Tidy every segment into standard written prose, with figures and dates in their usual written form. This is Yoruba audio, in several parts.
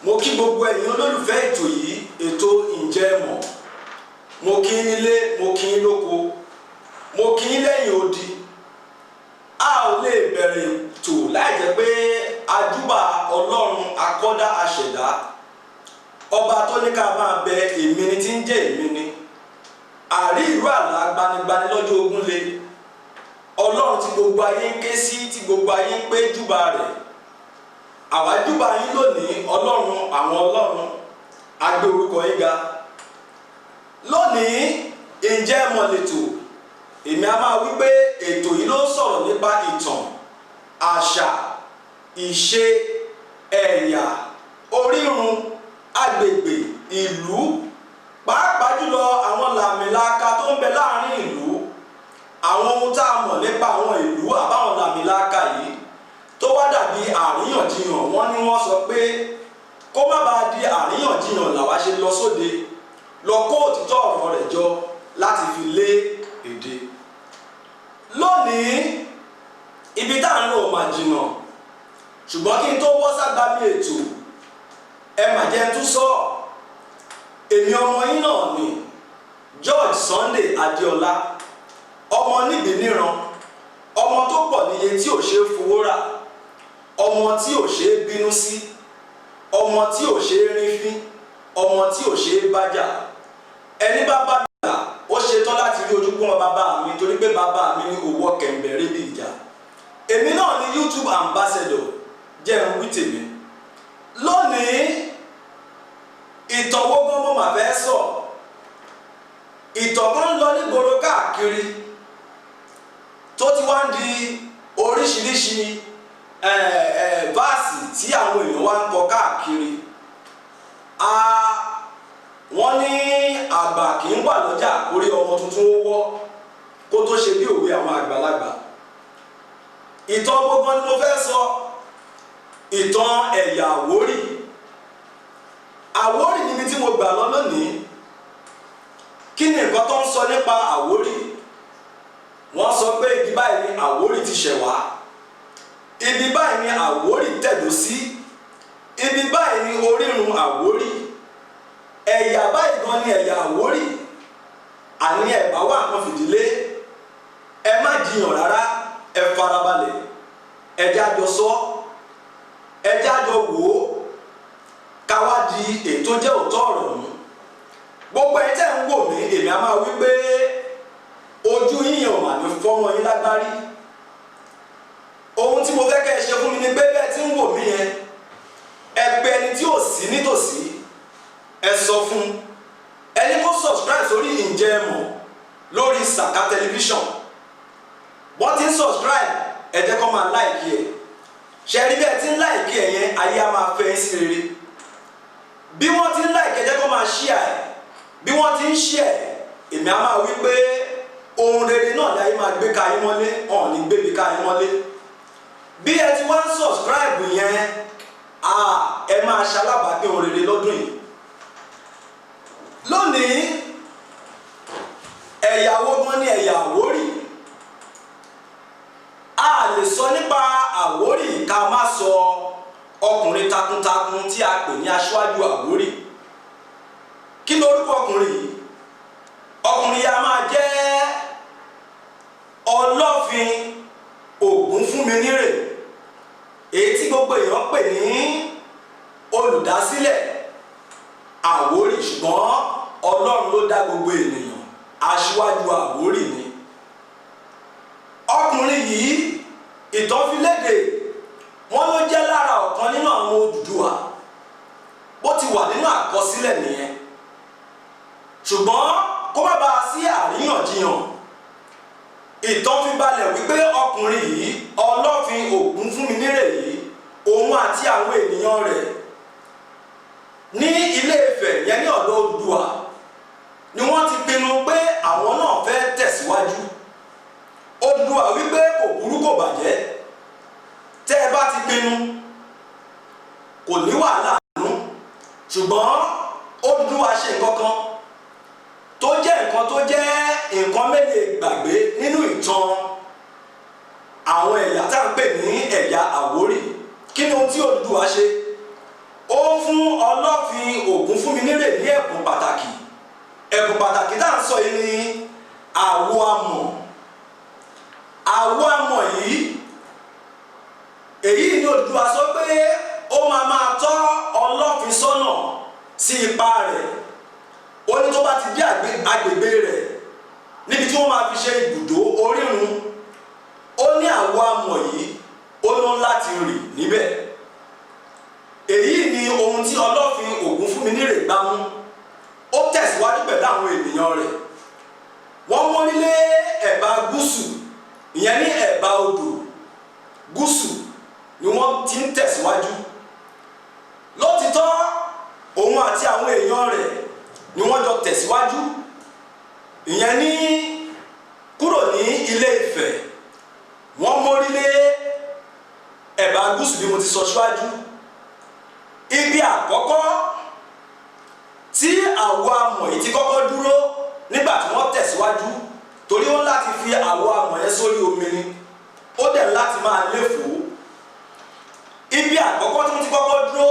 Mo kí gbogbo ẹ̀yin olólùfẹ́ ètò yìí, ètò Ǹjẹ́ Ẹ Mọ̀. Mo kí yín nílé, mo kí yín lóko, mo kí yín lẹ́yìn odi. A ò lè bẹ̀rẹ̀ ètò láì jẹ́ pé ajúbà Ọlọ́run akọ́dá aṣẹ̀dá, ọba tó ní ká máa bẹ. Èmi ni tí ń jẹ́ èmi ni, àrí ìlú àlá, gbanigbani lọ́jọ́ ogun le, Ọlọ́run tí gbogbo ayé ń ké sí, tí gbogbo ayé ń pé júbà rẹ̀. Àwa júbà yín lónìí, Ọlọ́run àwọn ọlọ́run. A gbé orúkọ yín ga lónìí. Ǹjẹ́ Ẹ Mọ̀ lẹ́tọ̀. Èmi a máa wí pé ètò yìí ló ń sọ̀rọ̀ nípa ìtàn, àṣà, ìṣe, ẹ̀yà, orírun, agbègbè, ìlú, pàápàá jùlọ àwọn làmìlaka tó ń bẹ láàrin ìlú, àwọn ohun tá a mọ̀ nípa àwọn ìlú àbáwọn làmìlaka yìí tó wá dàbí àríyànjiyàn. Wọ́n ní wọ́n sọ pé kó má bàa di àríyànjiyàn làwa ṣe lọ sóde lọ kó òtítọ́ ọ̀rọ̀ rẹ̀ jọ láti fi lé èdè. Lónìí, ibi tá à ń lò mà jìnnà, ṣùgbọ́n kí n tó bọ́ ságbámi ètò, ẹ mà jẹ́ n tún sọ, èmi ọmọ yín náà ni George Sunday Adéọlá, ọmọ níbi níran, ọmọ tó pọ̀ níye tí ò ṣe é fowó rà, ọmọ tí ò ṣe é bínú sí, ọmọ tí ò ṣe é rín fín, ọmọ tí ò ṣe é bájà. Ẹni bá bá mi gbà, ó ṣetán láti rí ojú pọ́n bàbá mi, torí pé bàbá mi ní òwò kẹ̀m̀bẹ̀rẹ̀ bí ìjà. Èmi náà ni YouTube ambassador. Jẹ́ ń wí tèmi lónìí. Ìtàn wo gan mo mà fẹ́ sọ? Ìtàn kan ń lọ nígboro káàkiri tó ti wá ń di oríṣiríṣi verse tí àwọn èèyàn wá ń kọ káàkiri. Wọ́n ní àgbà kì í wà lọ́jà kórí ọmọ tuntun ó wọ́ kó tó ṣe bí òwe àwọn àgbàlagbà. Ìtàn gbogbo ni mo fẹ́ sọ, ìtàn ẹ̀yà Àwórì. Àwórì níbi tí mo gbà lọ lónìí. Kí ni nǹkan tó ń sọ nípa Àwórì? Wọ́n sọ pé ibi báyìí ni Àwórì ti ṣẹ̀ wá, ibi báyìí ni Àwórì tẹ̀dó sí, ibi báyìí ni orírun Àwórì, ẹ̀yà báyìí gan ni ẹ̀yà Àwórì. Àní ẹ̀bá wà nǹkan fìdílé. Ẹ má jiyàn rárá, ẹ farabalẹ̀, ẹ jẹ́ àjọ sọ, ẹ jẹ́ àjọ wò ó, ká wá di èyí tó jẹ́ òótọ́ ọ̀rọ̀ mú. Gbogbo ẹ̀ tẹ́ ń wò mí, èmi á máa wí pé ojú yíyan ò mà ní fọ́mọ yín lágbárí. Ohun tí mo fẹ́ kẹ́ ẹ ṣe fún mi ni pé bẹ́ẹ̀ tí ń wò mí yẹn, ẹ pè ẹni tí ò sí nítòsí, ẹ sọ fún ẹni kó subscribe sórí Ǹjẹ́ Ẹ Mọ̀ lórí Saka Television. Wọ́n ti ń subscribe, ẹ jẹ́ kó máa like ẹ̀. Ṣe rí bẹ́ẹ̀ tí ń like ẹ̀ yẹn, ayé á máa fẹ́ sí rere. Bí wọ́n ti ń like, ẹ jẹ́ kó máa share ẹ̀. Bí wọ́n ti ń share ẹ̀, èmi á máa wí pé ohun rere náà ni ayé máa gbé ka yín mọ́lé, ọ̀hún ní gbébi ká yín mọ́lé. Bí ẹ ti wá ń subscribe yẹn, ẹ máa ṣalábàápín ohun rere lọ́dún yìí. Lónìí, ẹ̀yà wo gan ni ẹ̀yà Àwórì? A lè sọ nípa Àwórì ká má sọ ọkùnrin takuntakun tí a pè ní aṣáájú Àwórì. Kí lorúkọ ọkùnrin yìí? Ọkùnrin yìí a máa jẹ́ Ọlọ́fin Ògúnfúnminírè, èyí tí gbogbo èèyàn pè ní olùdásílẹ̀ Àwórì, ṣùgbọ́n Ọlọ́run ló dá gbogbo ènìyàn, aṣíwájú Àwórì ni ọkùnrin yìí. Ìtàn fi léde, wọn ló jẹ́ lára ọ̀kan nínú àwọn Odùduwà, bó ti wà nínú àkọsílẹ̀ nìyẹn. Ṣùgbọ́n kó má bàa sí àríyànjiyàn, ìtàn fi balẹ̀ wípé ọkùnrin yìí, Ọlọ́fin Ògúnfúnminírè yìí, òun àti àwọn ènìyàn rẹ̀ ní Ilé Ifẹ̀ yẹn, ní ọ̀dọ̀ Odùduwà ni wọ́n ti pinnu pé àwọn náà fẹ́ tẹ̀síwájú. Odùduwà wípé kò burú, kò bàjẹ́, tẹ́ ẹ bá ti pinnu, kò ní wàhálà nínú. Ṣùgbọ́n Odùduwà ṣe nǹkan kan tó jẹ́ nǹkan tó jẹ́ nǹkan mélèé gbàgbé nínú ìtàn àwọn ẹ̀yà tá à ń pè ní ẹ̀yà Àwórì. Kí ni ohun tí Odùduwà ṣe? Ó fún Ọlọ́fin Ògúnfúnminírè ní ẹ̀bùn pàtàkì. Ẹ̀bùn pàtàkì tá à ń sọ yìí ni àwo amọ̀. Àwo amọ̀ yìí, èyí ni Odùduwà sọ pé ó máa máa tọ́ Ọlọ́fin sọ́nà sí ipa rẹ̀. Ó ní tó bá ti dé agbègbè rẹ̀, níbi tí wọ́n máa fi ṣe ibùdó orírun, ó ní àwo amọ̀ yìí, ó lọ láti rì níbẹ̀. Èyí ni ohun tí Ọlọ́fin Ògúnfúnminírè gbámú. Ó tẹ̀síwájú pẹ̀lú àwọn ènìyàn rẹ̀. Wọ́n mórílé ẹ̀bá gúúsù, ìyẹn ní ẹ̀bá odò gúúsù ni wọ́n ti ń tẹ̀síwájú. Lótìtọ́, òun àti àwọn èèyàn rẹ̀ ni wọ́n jọ tẹ̀síwájú, ìyẹn ní kúrò ní Ilé Ifẹ̀. Wọ́n mórílé ẹ̀bá gúúsù bí mo ti sọ síwájú. Ibi àkọ́kọ́ tí àwo amọ̀ yìí ti kọ́kọ́ dúró nígbà tí wọ́n tẹ̀síwájú, torí ó láti fi àwo amọ̀ yẹn sórí omi ni, ó dẹ̀ láti máa léfòó. Ibi àkọ́kọ́ tí wọ́n ti kọ́kọ́ dúró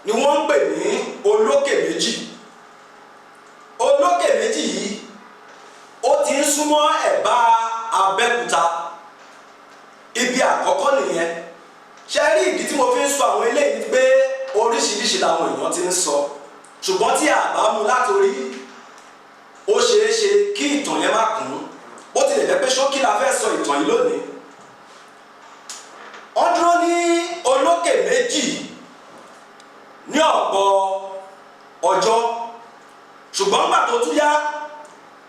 ni wọ́n ń pè ní Olókè Méjì. Olókè Méjì yìí, ó ti ń súnmọ́ ẹ̀bá Abẹ́òkúta. Ibi àkọ́kọ́ nìyẹn. Ṣe rí ìdí tí mo fi ń sọ àwọn eléyìí ni pé oríṣiríṣi làwọn èèyàn ti ń sọ, ṣùgbọ́n tí a bá mú látòrí, ó ṣeé ṣe kí ìtàn yẹn má kún. Ó tilẹ̀ jẹ́ pé ṣókí la fẹ́ sọ ìtàn yìí lónìí. Wọ́n dúró ní Olókè Méjì ní ọ̀pọ̀ ọjọ́, ṣùgbọ́n nígbà tó tún yá,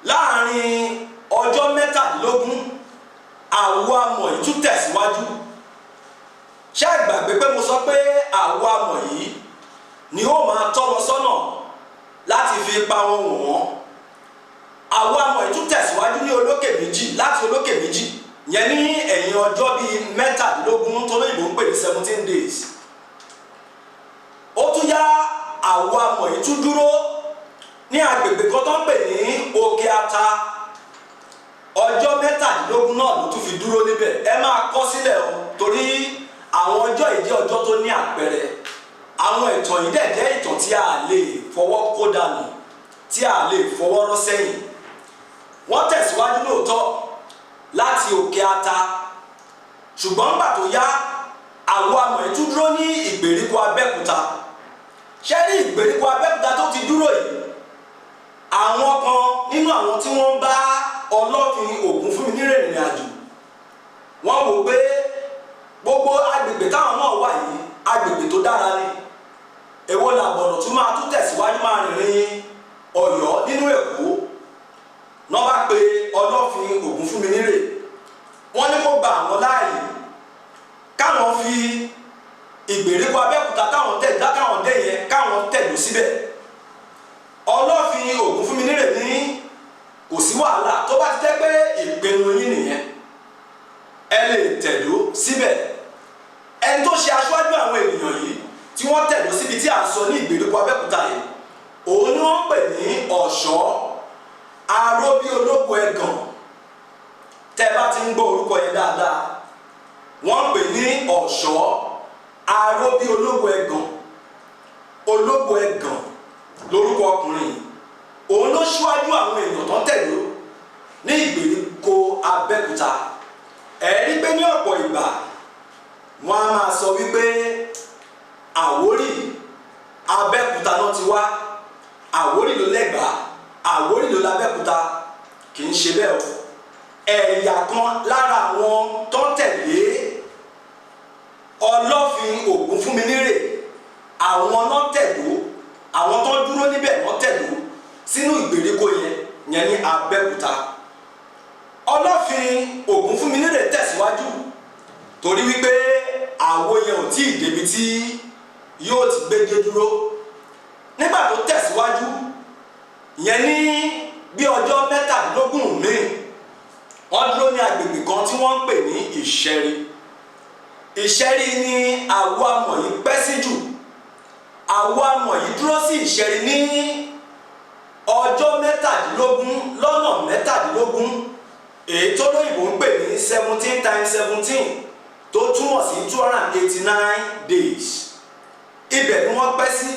láàrin ọjọ́ 17, àwo amọ̀ yìí tún tẹ̀síwájú. Ṣé ẹ gbàgbé pé mo sọ pé àwo amọ̀ yìí ni ó máa tọ́ wọn sọ́nà láti fi ipa wọn wọ̀n wọ́n? Àwo amọ̀ yìí tún tẹ̀síwájú ní Olókè Méjì. Láti Olókè Méjì yẹn, ní ẹ̀yìn ọjọ́ bíi 17 tó lóyìnbó ń pè ní 17 days, ó tún yá, àwo amọ̀ yìí tún dúró ní agbègbè kan tó ń pè ní Òkè Ata. Ọjọ́ 17 náà ló tún fi dúró níbẹ̀. Ẹ máa kọ sílẹ̀ o, torí àwọn ọjọ́ yìí jẹ́ ọjọ́ tó ní àpẹẹrẹ. Àwọn ìtàn yìí dẹ̀ jẹ́ ìtàn tí a lè fọwọ́ kó dànù, tí a lè fọwọ́ rọ́ sẹ́yìn. Wọ́n tẹ̀síwájú lóòótọ́ láti Òkè Ata, ṣùgbọ́n nígbà tó yá, àwo amọ̀ yìí tún dúró ní ìgbèríko Abẹ́òkúta. Ṣé rí ìgbèríko Abẹ́òkúta tó ti dúró yìí, àwọn kan nínú àwọn tí wọ́n ń bá Ọlọ́fin Ògúnfúnminírè rìnrìn àjò, wọ́n wò pé gbogbo agbègbè táwọn náà wà yìí, agbègbè tó dára ni. Èwo làbọ̀dọ̀ tún máa tún tẹ̀síwájú, máa rìnrìn Ọ̀yọ́ nínú Èkó náà? Bá pe Ọlọ́fin Ògúnfúnminírè, wọ́n ní kó gba àwọn láàyè káwọn fi ìgbèríko Abẹ́òkúta táwọn tẹ̀ káwọn dé yẹn, káwọn tẹ̀dó síbẹ̀. Ọlọ́fin Ògúnfúnminírè ní kò sí wàhálà, tó bá ti jẹ́ pé ìpinnu yín nìyẹn, ẹ lè tẹ̀dó síbẹ̀. Ẹni tó ṣe aṣáájú àwọn ènìyàn yìí tí wọ́n tẹ̀dó síbi tí à ń sọ ní ìgbèríko Abẹ́òkúta yìí, òun ni wọ́n ń pè ní Ọ̀ṣọ́ Aróbí Ológo Ẹ̀gàn. Tẹ́ ẹ bá ti ń gbọ́ orúkọ yẹn dáadáa, wọ́n ń pè ní Ọ̀ṣọ́ Aróbí Ológo Ẹ̀gàn. Ológo Ẹ̀gàn lórúkọ ọkùnrin yìí. Òun ló ṣíwájú àwọn èèyàn tó ń tẹ̀dó ní ìgbèríko Abẹ́òkúta. Ẹ rí pé ní ọ̀pọ̀ ìgbà, wọ́n á máa sọ wípé Àwórì, Abẹ́òkúta náà ti wá, Àwórì ló lẹ́gbàá, Àwórì ló lábẹ́òkúta. Kì í ṣe bẹ́ẹ̀ o. Ẹ̀yà kan lára àwọn tó ń tẹ̀lé Ọlọ́fin Ògúnfúnminírè, àwọn náà tẹ̀dó, àwọn tó ń dúró níbẹ̀ wọ́n tẹ̀dó sínú ìgbèríko yẹn, yẹn ní Abẹ́òkúta. Ọlọ́fin Ògúnfúnminírè tẹ̀síwájú, torí wípé àwo yẹn ò tí ì débi tí yóò ti gbédé dúró. Nígbà tó tẹ̀síwájú yẹn, ní bí ọjọ́ 17 míì, wọ́n dúró ní agbègbè kan tí wọ́n ń pè ní Ìṣẹ́rí. Ìṣẹ́rí ni àwo amọ̀ yìí pẹ́ sí jù. Àwo amọ̀ yìí dúró sí Ìṣẹ́rí ní ọjọ́ 17 lọ́nà 17, èyí tó lóyìnbó ń pè ní 17 times 17, tó túmọ̀ sí 289 days. Ibẹ̀ ni wọ́n pẹ́ sí.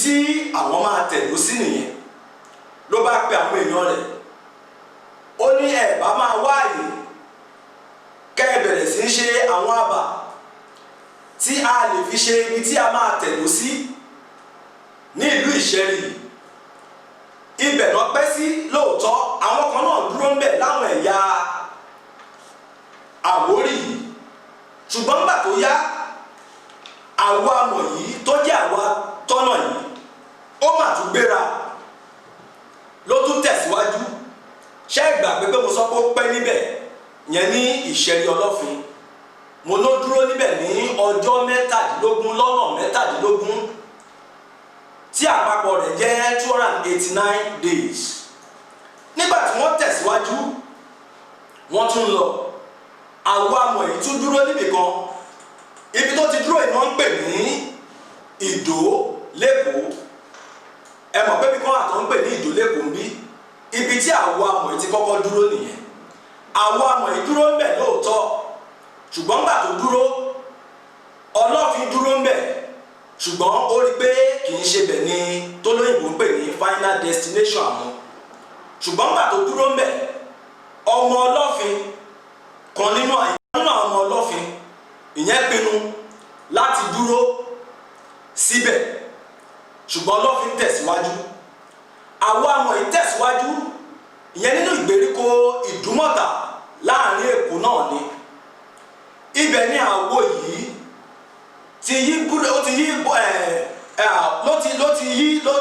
Ibi tí àwọn máa tẹ̀dó sí nìyẹn. Ló bá pe àwọn èèyàn rẹ̀, ó ní ẹ̀ bá máa wá àyè kẹ́ ẹ bẹ̀rẹ̀ sí í ṣe àwọn àbà tí a lè fi ṣe ibi tí a máa tẹ̀dó sí ní ìlú Ìṣẹ́rí yìí. Ibẹ̀ lọ pẹ́ sí lóòótọ́. Àwọn kan náà dúró ń bẹ̀ láwọn ẹ̀yà Àwórì yìí, ṣùgbọ́n nígbà tó yá, àwa amọ̀ yìí tó jẹ́ àwa tọ́nà yìí, ó mà tún gbéra, ló tún tẹ̀síwájú. Ṣé ẹ gbàgbé pé mo sọ pé ó pẹ́ níbẹ̀ yẹn ní Ìṣẹ́rí Ọlọ́fin? Mo ló dúró níbẹ̀ ní ọjọ́ 17 lọ́nà 17, tí àpapọ̀ rẹ̀ jẹ́ 289 days. Nígbà tí wọ́n tẹ̀síwájú, wọ́n tún lọ, àwa amọ̀ yìí tún dúró níbì kan. Ibi tó ti dúró yìí, wọ́n ń pè ní Ìdó l'Ékòó. Ẹ mọ̀ pé bí kan àtọ̀ ń pè ní Ìdó l'Ékòó ń bí. Ibi tí àwa amọ̀ yìí ti kọ́kọ́ dúró nìyẹn. Àwa amọ̀ yìí dúró ń bẹ̀ lóòótọ́, ṣùgbọ́n nígbà tó dúró, Ọlọ́fin dúró ń bẹ̀, ṣùgbọ́n ó rí i pé kì í ṣe bẹ̀ ni tólóyìnbó ń pè ní final destination àwọn. Ṣùgbọ́n nígbà tó dúró ń bẹ̀, ọmọ Ọlọ́fin kan nínú àwọn ọmọ Ọlọ́fin, ìyẹn pinnu láti dúró síbẹ̀, ṣùgbọ́n Ọlọ́fin tẹ̀síwájú. Àwọn àmọ̀ yìí tẹ̀síwájú, ìyẹn nínú ìgbèríko Ìdúmọ̀tà láàrin Èkó náà ni. Ibẹ̀ ni àwo yìí ti yí búrẹ́, ó ti yí ẹ ẹ ló ti yí ló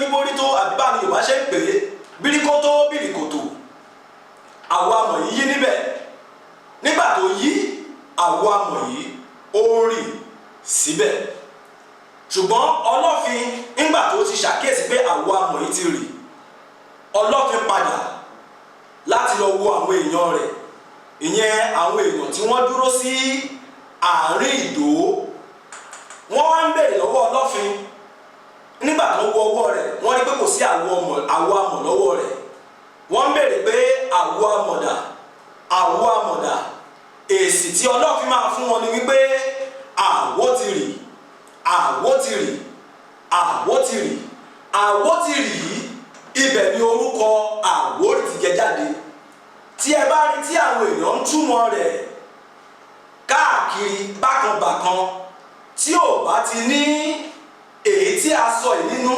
yí borí tó, àbí báwo ni Yorùbá ṣe ń pè é, bíríkótó bíríkòtò. Àwo amọ̀ yìí yí níbẹ̀. Nígbà tó yí, àwo amọ̀ yìí ó rì síbẹ̀. Ṣùgbọ́n Ọlọ́fin, nígbà tó ti ṣàkíyèsí pé àwo amọ̀ yìí ti rì, Ọlọ́fin padà láti lọ wo àwọn èèyàn rẹ̀, ìyẹn àwọn èèyàn tí wọ́n dúró sí àárín Ìdó. Wọ́n wá ń bèrè lọ́wọ́ Ọlọ́fin. Nígbà tó wọ ọwọ́ rẹ̀, wọ́n rí pé kò sí àwo amọ̀ lọ́wọ́ rẹ̀. Wọ́n ń bèrè pé, "Àwo amọ̀ dà? Àwo amọ̀ dà?" Èsì tí Ọlọ́fin máa fún wọn ni wípé àwo ti rì, àwo ti rì, àwo ti rì, àwo ti rì yìí, ibẹ̀ ni orúkọ Àwórì ti jẹ jáde. Tí ẹ bá rí tí àwọn èèyàn ń túmọ̀ rẹ̀ káàkiri bákanbàkan, tí ò bá ti ní èyí tí a sọ yìí nínú,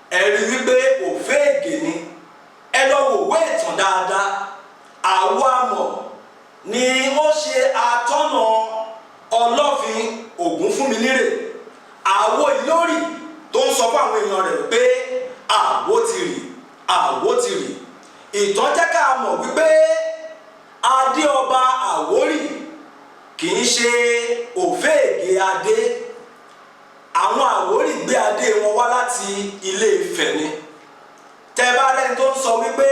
ẹ rí wípé òféègè ni. Ẹ lọ wò wé ìtàn dáadáa. Àwo amọ̀ ni ó ṣe atọ́nà Ọlọ́fin Ògúnfúnminírè. Àwo ìlórì tó ń sọ fún àwọn èèyàn rẹ̀ pé àwo ti rì, àwo ti rì. Ìtàn jẹ́ ká mọ̀ wípé adé ọba Àwórì kì í ṣe òféègè adé. Àwọn Àwórì gbé adé wọn wá láti Ilé Ifẹ̀ ni. Tẹ́ bá rẹ́ni tó ń sọ wípé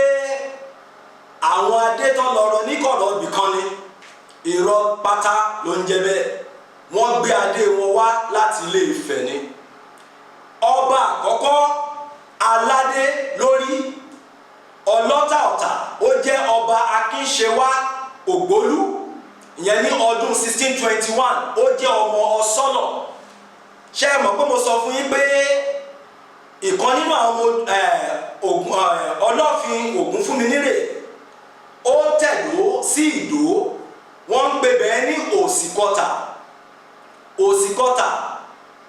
àwọn adé tán lọ́rọ̀ níkọ̀rọ̀ ibìkan ni, irọ́ pátá ló ń jẹ́ bẹ́ẹ̀. Wọ́n gbé adé wọn wá láti Ilé Ifẹ̀ ni. Ọba àkọ́kọ́ aládé lórí Ọlọ́tà Ọ̀tà, ó jẹ́ Ọba Akínṣewá Ògbólú, ìyẹn ní ọdún 1621. Ó jẹ́ ọmọ Ọsọ́lọ̀. Ṣé ẹ mọ̀ pé mo sọ fún yín pé ìkan nínú àwọn Ọlọ́fin Ògúnfúnminírè, ó tẹ̀dó sí Ìdó? Wọ́n ń pè bẹ́ẹ̀ ní Òsìkọ́tà. Òsìkọ́tà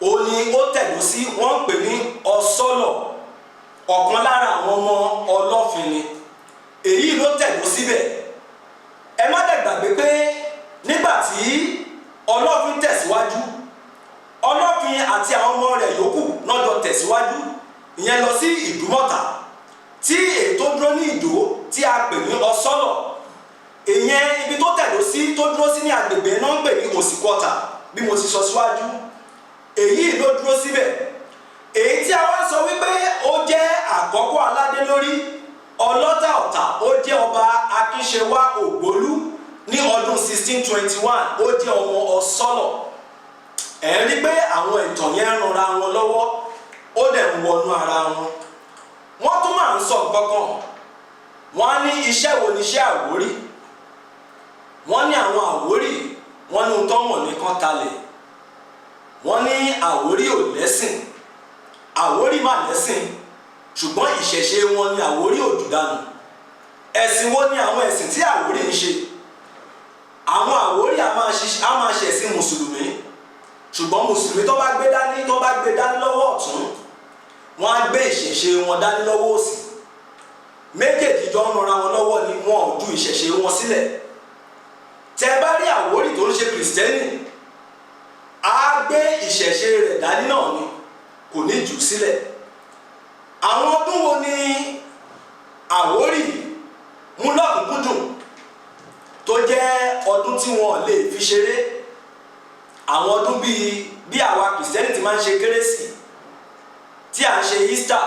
ó ní ó tẹ̀dó sí, wọ́n ń pè ní Ọsọ́lọ̀. Ọ̀kan lára àwọn ọmọ Ọlọ́fin ni èyí ló tẹ̀dó síbẹ̀. Ẹ má dẹ̀ gbàgbé pé nígbà tí Ọlọ́fin tẹ̀síwájú, Ọlọ́fin àti àwọn ọmọ rẹ̀ yòókù náà jọ tẹ̀síwájú, ìyẹn lọ sí Ìdúmọ̀tà, tí èyí tó dúró ní Ìdó tí a pè ní Ọsọ́lọ̀, ìyẹn ibi tó tẹ̀dó sí, tó dúró sí ní agbègbè náà ń pè ní Òsìkọ́tà, bí mo ti sọ síwájú, èyí ló dúró síbẹ̀. Èyí tí a wá sọ wípé ó jẹ́ àkọ́kọ́ aládé lórí Ọlọ́tà Ọ̀tà, ó jẹ́ Ọba Akínṣewá Ògbólú ní ọdún 1621. Ó jẹ́ ọmọ Ọsọ́lọ̀. Ẹ̀ ń rí pé àwọn ìtàn yẹn ń ranra wọn lọ́wọ́, ó dẹ̀ ń wọnú ara wọn. Wọ́n tún máa ń sọ nǹkan kan. Wọ́n á ní iṣẹ́ wo ni iṣẹ́ Àwórì? Wọ́n ní àwọn Àwórì, wọ́n ní ohun tó mọ̀ ní kán talẹ̀. Wọ́n ní Àwórì ò lẹ́sìn. Àwórì mà lẹ́sìn, ṣùgbọ́n ìṣẹ̀ṣe wọn ni Àwórì ò jù dànù. Ẹ̀sìn wo ni àwọn ẹ̀sìn tí Àwórì ń ṣe? Àwọn Àwórì a máa ṣẹ̀sìn mùsùlùmí, ṣùgbọ́n mùsùlùmí tó bá gbé dání, tó bá gbé dání lọ́wọ́ ọ̀tún, wọ́n á gbé ìṣẹ̀ṣe wọn dání lọ́wọ́ òsì. Méjèèjì jọ ń ranra wọn lọ́wọ́ ni, wọn ò ju ìṣẹ̀ṣe wọn sílẹ̀. Tẹ bá rí Àwórì tó ń ṣe kìrìsìtẹ́nì, á gbé ìṣẹ̀ṣe rẹ̀ dání náà ni, kò ní jù sílẹ̀. Àwọn ọdún wo ni Àwórì mú lọ́kùnkúndùn tó jẹ́ ọdún tí wọn lè fi ṣeré? Àwọn ọdún bíi bí àwa kìrìsìtẹ́nì ti máa ń ṣe kérésì, tí à ń ṣe Easter,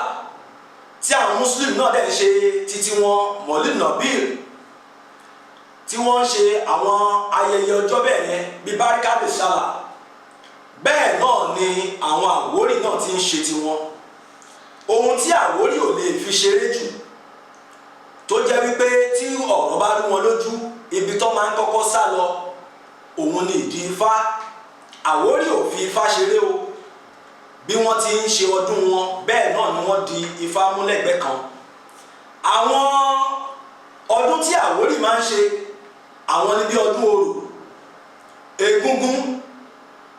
tí àwọn muslim náà dẹ̀ ń ṣe títí wọn Mọ̀lúù Nàbíl, tí wọ́n ń ṣe àwọn ayẹyẹ ọjọ́ bẹ́ẹ̀ yẹn bíi Báríkà de Sálà, bẹ́ẹ̀ náà ni àwọn Àwórì náà ti ń ṣe tiwọn. Ohun tí Àwórì ò lè fi ṣeré jù, tó jẹ́ wípé tí ọ̀rọ̀ bá rú wọn lójú, ibi tó máa ń kọ́kọ́ sá lọ, òun ni ìdí Ifá. Àwórì ò fi Ifá ṣeré o. Bí wọ́n ti ń ṣe ọdún wọn, bẹ́ẹ̀ náà ni wọ́n di Ifá múlẹ̀gbẹ́ kan. Àwọn ọdún tí Àwórì máa ń ṣe, àwọn ni bí ọdún Orò, Egúngún,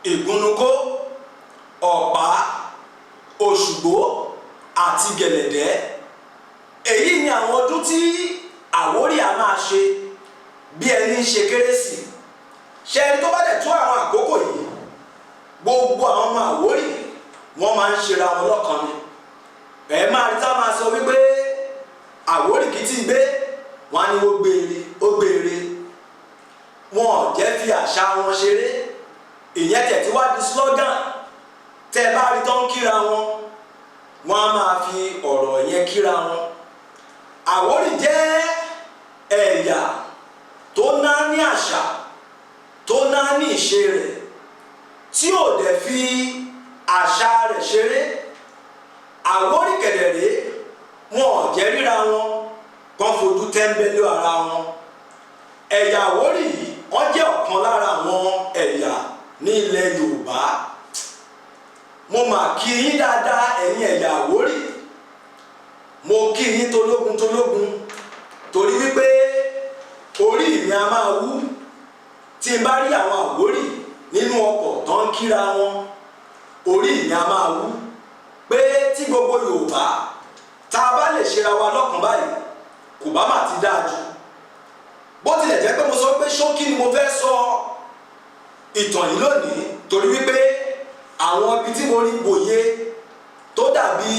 Ìgúnnukó, Ọ̀pá, Òṣùgbó àti Gẹ̀lẹ̀dẹ́. Èyí ni àwọn ọdún tí Àwórì a máa ṣe bí ẹni ń ṣe kérésì. Ṣe ẹni tó bá dẹ̀ tó àwọn àkókò yìí, gbogbo àwọn ọmọ Àwórì wọ́n máa ń ṣera wọn lọ́kan ni. Ẹ máa rí tá máa sọ wípé Àwórì kì í ti gbé wọn á ní ó gbére, ó gbére. Wọn ò jẹ́ fi àṣà wọn ṣeré. Ìyẹn tẹ̀ tí wá di slogan. Tẹ́ bá rí tó ń kíra wọn, wọ́n á máa fi ọ̀rọ̀ yẹn kíra wọn. Àwórì jẹ́ ẹ̀yà tó ná ní àṣà, tó ná ní ìṣe rẹ̀, tí ò dẹ̀ fi àṣà rẹ̀ ṣeré. Àwórì kẹ̀dẹ̀rẹ́, wọn ò jẹ́ ríra wọn kàn fojú tẹ́ńbẹ́lú ara wọn. Ẹ̀yà Àwórì yìí, wọ́n jẹ́ ọ̀kan lára àwọn ẹ̀yà ní ilẹ̀ Yorùbá. Mo mà kí yín dáadáa, ẹ̀yin ẹ̀yà Àwórì. Mo kí yín tológun tológun, torí wípé orí mi a máa wú tí n bá rí àwọn Àwórì nínú ọkọ̀ tó ń kíra wọn. Orí mi a máa wú pé tí gbogbo Yorùbá tá a bá lè ṣera wa lọ́kàn báyìí, kò bá má ti dáa jù. Bó tilẹ̀ jẹ́ pé mo sọ pé ṣókí ni mo fẹ́ sọ ìtàn yìí lónìí, torí wípé àwọn ibi tí mo rí gbòye tó dàbí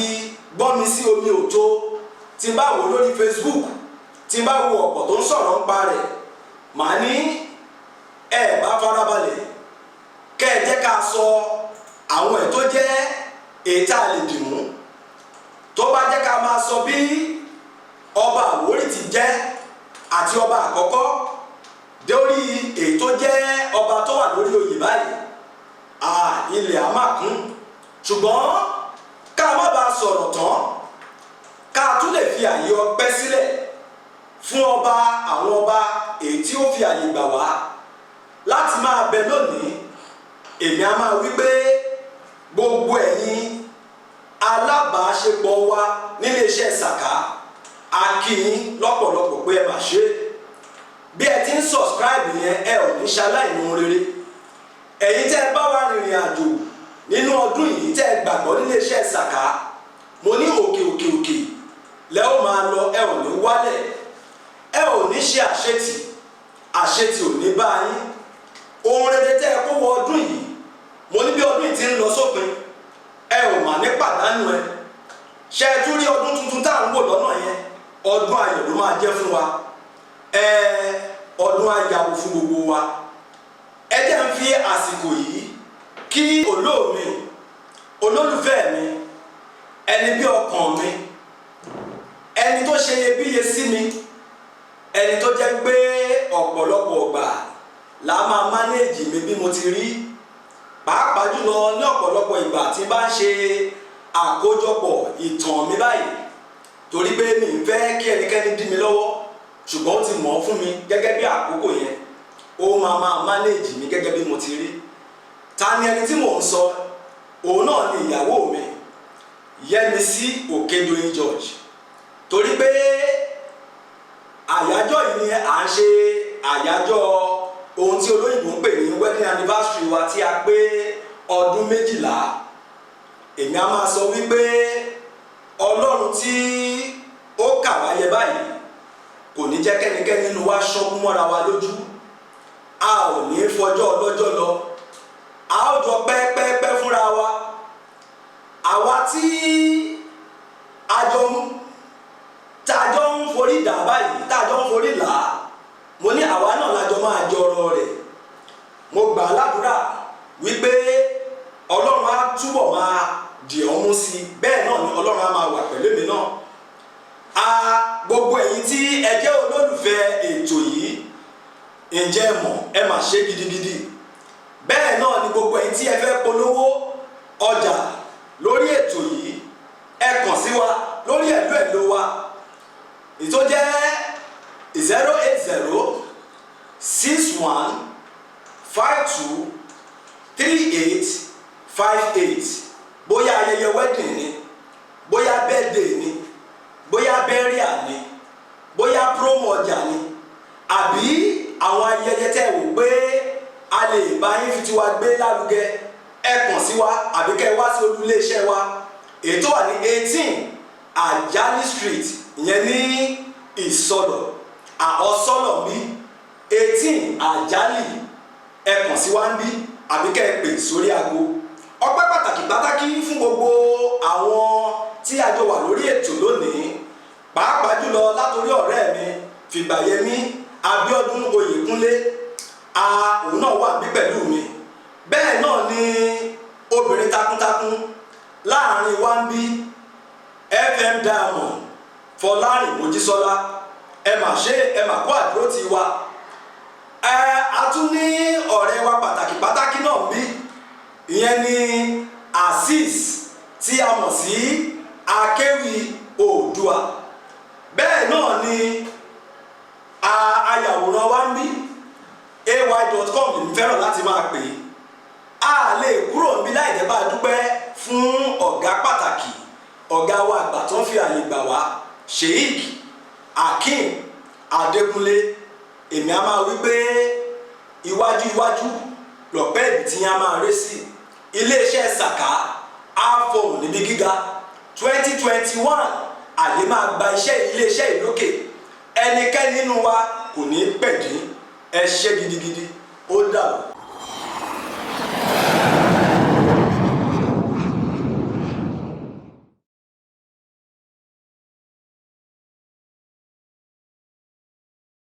gbọ́nmi sí omi òtó, tí n bá wò lórí Facebook, tí n bá wo ọ̀pọ̀ tó ń sọ̀rọ̀ ń pa rẹ̀, màá ní ẹ bá farabalẹ̀ kẹ́ ẹ jẹ́ ká sọ àwọn ẹ̀ tó jẹ́ èyí tá a lè dìmú, tó bá jẹ́ ká máa sọ bí ọba Àwórì ti jẹ́ àti ọba àkọ́kọ́ dórí èyí tó jẹ́ ọba tó wà lórí oyè báyìí, ilẹ̀ á máa kún. Ṣùgbọ́n ká má bàa sọ̀rọ̀ tán, ká tún lè fi àyè ọpẹ́ sílẹ̀ fún ọba àwọn ọba, èyí tí ó fi àyè gbà wá láti máa bẹ lónìí. Èmi á máa wí pé gbogbo ẹ̀yin alábàáṣepọ̀ wa nílé iṣẹ́ Sàká, a kí yín lọ́pọ̀lọpọ̀ pé ẹ máa ṣe bí ẹ ti ń subscribe yẹn, ẹ ò ní ṣaláìní ohun rere. Ẹ̀yin tẹ́ ẹ bá wa rìnrìn àjò nínú ọdún yìí, tẹ́ ẹ gbàgbọ́ nílé iṣẹ́ Sàká, mo ní òkè òkè òkè lẹ́ ó máa lọ, ẹ ò ní wálẹ̀, ẹ ò ní ṣe àṣetì, àṣetì ò ní bá yín. Ohun rere tẹ́ ẹ kó wọ ọdún yìí, mo ní bí ọdún yìí ti ń lọ sópin, ẹ ò mà ní pàdánù ẹ. Ṣe ẹ tún rí ọdún tuntun tá à ń wò lọ́nà yẹn, ọdún ayọ̀ ló máa jẹ́ fún wa. Ẹ ọdún ayàwó fún gbogbo wa. Ẹ jẹ́ ń fi àsìkò yìí kí olóòmi, olólùfẹ́ mi, ẹni bí ọkàn mi, ẹni tó ṣe iyebíye sí mi, ẹni tó jẹ́ pé ọ̀pọ̀lọpọ̀ ọgbà là á máa manage mi bí mo ti rí, pàápàá jùlọ ní ọ̀pọ̀lọpọ̀ ìgbà tí n bá ń ṣe àkójọpọ̀ ìtàn mi báyìí, torí pé mi ń fẹ́ kí ẹnikẹ́ni dí mi lọ́wọ́, ṣùgbọ́n ó ti mọ̀ ọ́ fún mi gẹ́gẹ́ bí àkókò yẹn, ó máa manage mi gẹ́gẹ́ bí mo ti rí. Ta ni ẹni tí mò ń sọ? Òun náà ni ìyàwó mi. Yẹ́misí Òkèdòyìn George, torí pé àyájọ́ yìí ni à ń ṣe àyájọ́ ohun tí olóyìnbó ń pè ní wedding anniversary wa tí a pé ọdún 12. Èmi a máa sọ wípé Ọlọ́run tí ó kà wá yẹ báyìí kò ní jẹ́ kẹ́nikẹ́ni nínú wa ṣọ́kú mọ́ra wa lójú. A ò ní fọjọ́ ọlọ́jọ́ lọ, a ó jọ pẹ́pẹ́pẹ́ fúnra wa. Àwa tí a jọ ń tá a jọ ń forí dà báyìí, tá a jọ ń forí là á, mo ní àwa náà la jọ máa jọrọ rẹ̀. Mo gbà á ládùúrà wípé Ọlọ́run á túbọ̀ máa dì ọ́ mú sí i, bẹ́ẹ̀ náà ni Ọlọ́run á máa wà pẹ̀lú èmi náà. A gbogbo ẹ̀yin tí ẹ jẹ́ olólùfẹ́ ètò yìí, ǹjẹ́ ẹ mọ̀, ẹ mà ṣe gidigidi. Bẹ́ẹ̀ náà ni gbogbo ẹ̀yin tí ẹ fẹ́ polówó ọjà lórí ètò yìí, ẹ kàn sí wa lórí ẹ̀lú ẹ̀lú wa ètò jẹ́ 08061523858. Bóyá ayẹyẹ wedding ni, bóyá birthday ni, bóyá burial ni, bóyá promo ọjà ni, àbí àwọn ayẹyẹ tẹ́ wò pé a lè bá yín fi tiwa gbé lárugẹ, ẹ kàn sí wa àbí kẹ́ ẹ wá sí olú iléeṣẹ́ wa èyí tó wà ní 18 Ajali Street, ìyẹn ní Ìsọlọ̀ àọsọlọ̀ bí 18 Ajali. Ẹ kàn sí wa ń bí àbí kẹ́ ẹ pè sórí aago. Ọpẹ́ pàtàkì pàtàkì fún gbogbo àwọn tí a jọ wà lórí ètò lónìí, pàápàá jùlọ látòrí ọ̀rẹ́ mi Fìgbàyẹmí Abíọ́dún Oyèkúnlé. A òun náà wà bí pẹ̀lú mi. Bẹ́ẹ̀ náà ni obìnrin takuntakun láàrin wa ń bí, FM Diamond Fọlárìn Mojísọ́lá, ẹ mà ṣe, ẹ mà kó àdúró ti wa. Ẹ a tún ní ọ̀rẹ́ wa pàtàkì pàtàkì náà ń bí, ìyẹn ni Azeez tí a mọ̀ sí Akéwì Oòduà. Bẹ́ẹ̀ náà ni ayàwòrán wa ń bí, ay.com lèmi fẹ́ràn láti máa pè é. A lè kúrò níbí láì jẹ́ bá a dúpẹ́ fún ọ̀gá pàtàkì, ọ̀gá wa àgbà tó ń fi àyè gbà wá, Sheik Akeem Adékúnlé. Èmi a máa wí pé iwájú iwájú lọ̀pẹ́ ìbí tí yẹn a máa ré sí. Iléeṣẹ́ Sàká á fọhùn níbi gíga. 2021, àyè máa gba iṣẹ́ iléeṣẹ́ ìlókè, ẹnikẹ́ni nínú wa kò ní pẹ̀dín. Ẹ ṣé gidigidi, ó dàbọ̀.